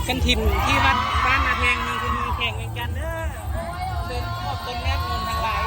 ກັນຖິ່ນທີ່ວັດບ້ານນາແພງ ເມືອງເຊີງ ແຂວງວຽງຈັນເດີ. ເຊີນອອກຕົນແນບເງິນທັງຫຼາຍ.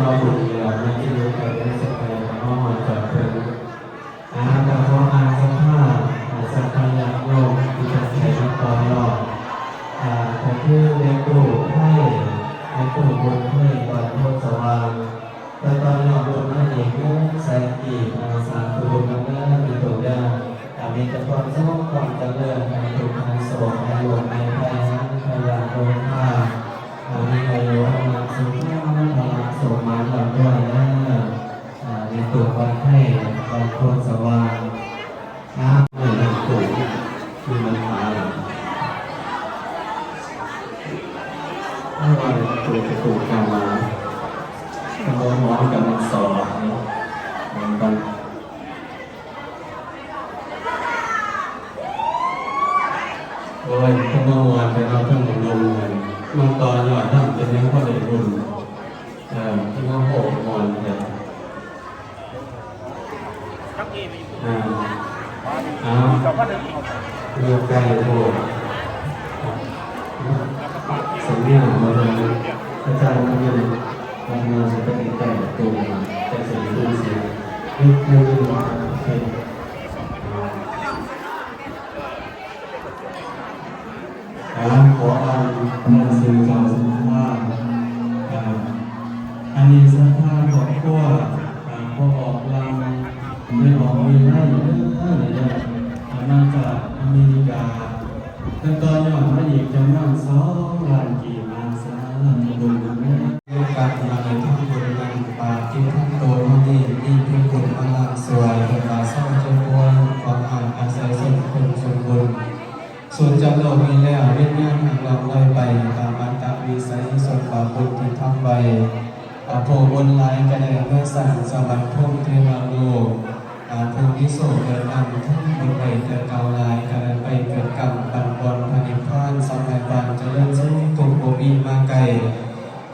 ເຮົາບຸນແລ້ວ ເຮົາຈະຢູ່ໃກ້ໄດ້ສັກເທົ່າໃດກໍມາຮອດຈອດເພິ່ນ. ອາ ກໍຂໍອາສາທະ ອາ ສັດທາຍາດໂຍມທີ່ເພິ່ນໃຫ້ມາຕໍ່ຍອດ ອາ ກໍຄືແມ່ຕູ້ໄພ ແມ່ຕູ້ບຸນໄພ ບ້ານໂພນສະຫວ່າງ ເພິ່ນຕໍ່ຍອດບຸນມາອີກໜຶ່ງແສນກີບ ອາ ສາທຸບຸນນຳເດີ ແມ່ຕູ້ເດີ. ອາ ມີແຕ່ຄວາມສຸກຄວາມຈະເລີນ ໃຫ້ທຸກທ່ານໂຊກໃຫ້ໂລກໃຫ້ໄພ ໃຫ້ພະຍາໂມຄາ ອາ ມີອາຍຸວັນນະສຸຂະພະລະ ໂຊກໝານລ່ຳລວຍເດີ. ອາ ແມ່ຕູ້ບ້ານໄພ ບ້ານໂພນສະຫວ່າງ ອາ ແມ່ຕູ້ທີ່ມັນຫາ ເອົາໄວ້ໂຕເປັນໂຕກາງມາ ກໍບໍ່ຮ້ອງກັນສອນເນາະ ມັນ ໂອ້ຍ ເພິ່ນມາມ່ວນແຕ່ເນາະ ເທິງໜຸ່ມໆ ມັນຕໍ່ຍອດນຳ ເປັນຫຍັງບໍ່ໄດ້ບຸນ ເອີ ເພິ່ນມາໂຫມ່ວນແທ້ ເອີ ເອົາ ຢູ່ໄກໂພດ ສັນຍາບໍ່ໄດ້ ອາຈານເພິ່ນ ວັດມາສະປະຕິແຕກຕົວ ແຕ່ສະດິດເສຍ ເຮັດເພື່ອເລື່ອງວ່າເປັນ ອາ ຂໍອ່ານລາຍຊື່ເຈົ້າສັດທາ ອາ ອັນນີ້ສັດທາຄອບຄົວ ອາ ພໍ່ອອກລຳ ແມ່ອອກວິໄລເດີ ເດີ ອາ ມາຈາກອາເມລິກາ ເພິ່ນຕໍ່ຍອດມາອີກຈຳນວນສອງລ້ານກີບ ອາ ສາທຸບຸນນຳເດີ ໂອກາດທີ່ເຮົາໄດ້ທຳບຸນນັ້ນ ປາດທີ່ທັງໂຕເຮົານີ້ມີເປັນບຸນມາລ້າງສວຍ ເພິ່ນວ່າຊາວເຈົ້າພວງ ຂອງອ້າຍອາໄສຊົນຄົນສົມບຸນ ສູນຈາກໂລກນີ້ແລ້ວ ວິນຍານຫາກລ່ອງລອຍໄປ ຕາມອັດຕະວິໄສສົມບາບຸນທີ່ທຳໄວ້ ອາ ຜູ້ບຸນຫຼາຍກໍໄດ້ເມືອສ້າງສະຫວັນພົມເທວະໂລກ ອາ ຜູ້ມີໂຊກເກີດນຳ ທຳບຸນໄວ້ແຕ່ເກົ່າຫຼາຍ ກໍໄດ້ໄປເກີດກຳປັ່ນບ່ອນພະນິບພານ ສຳໃຫ້ບ້ານຈະເລີນສຸກ ທຸກບໍ່ມີມາໃກ້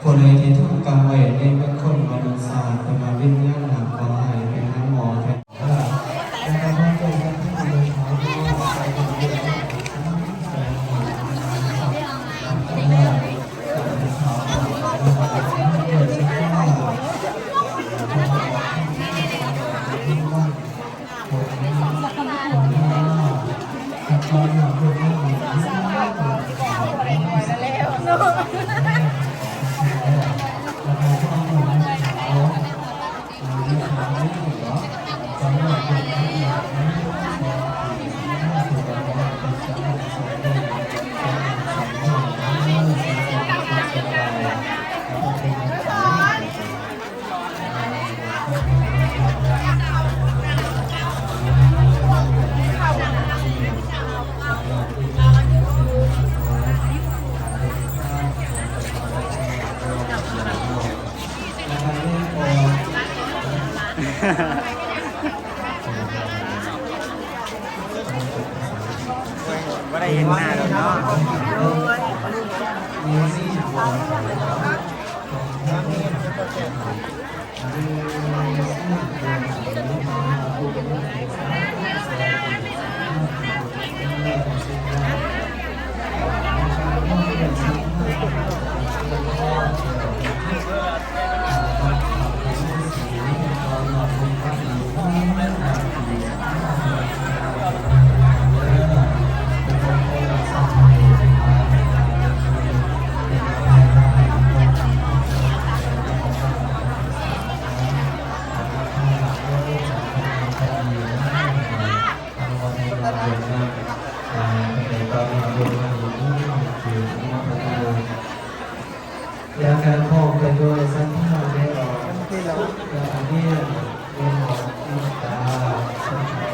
ຜູ້ໃດທີ່ທຳກຳໄວ້ໃນເມືອງຄົນມະນຸດຊາດ ເພິ່ນວ່າວິນຍານຫາກບໍ່ຮ້າຍໄປຫາໝໍແພດ ບໍ່ໄດ້ເຫັນໜ້າດົນເນາະ. ແລ້ວກະພ້ອມໄປດ້ວຍສັດທາແມ່ອອກ ແລະ ອາເມນ ແມ່ອອກ ເມດຕາ ສັດທາ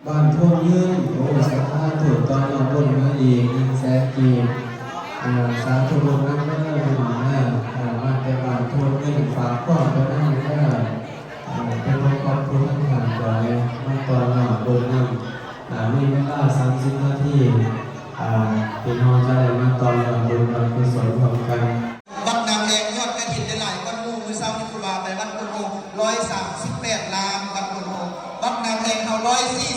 ບ້ານໂພນເງິນ ໂອ້ ສາທຸ ຕໍ່ຍອດບຸນມາອີກໜຶ່ງແສນກີບ ອາ ສາທຸບຸນ ນຳເດີພີ່ນ້ອງເດີ ເອີ ມາແຕ່ບ້ານໂພນເງິນຝາກຄວາມໄປນຳເດີ ເອີ ໄປພົບຄອບຄົວທາງບ້ານຈອຍ ມາຕໍ່ນ້ອງເບິ່ງນຳ ເອີ ມີເວລາສາມສິບນາທີ ເອີ ພີ່ນ້ອງຈະໄດ້ມາຕໍ່ນ້ອງເບິ່ງການກຸສົນພ້ອມກັນ. ວັດນ້ຳແດງຍອດກະຖິນໄດ້ຫຼາຍກວ່າໝູ່ ມື້ເຊົ້ານີ້ຄູບາໄປວັດໂພນໂຮງ ຮ້ອຍສາມສິບແປດລ້ານ ວັດໂພນໂຮງ ວັດນ້ຳແດງເຮົາ ຮ້ອຍສີ່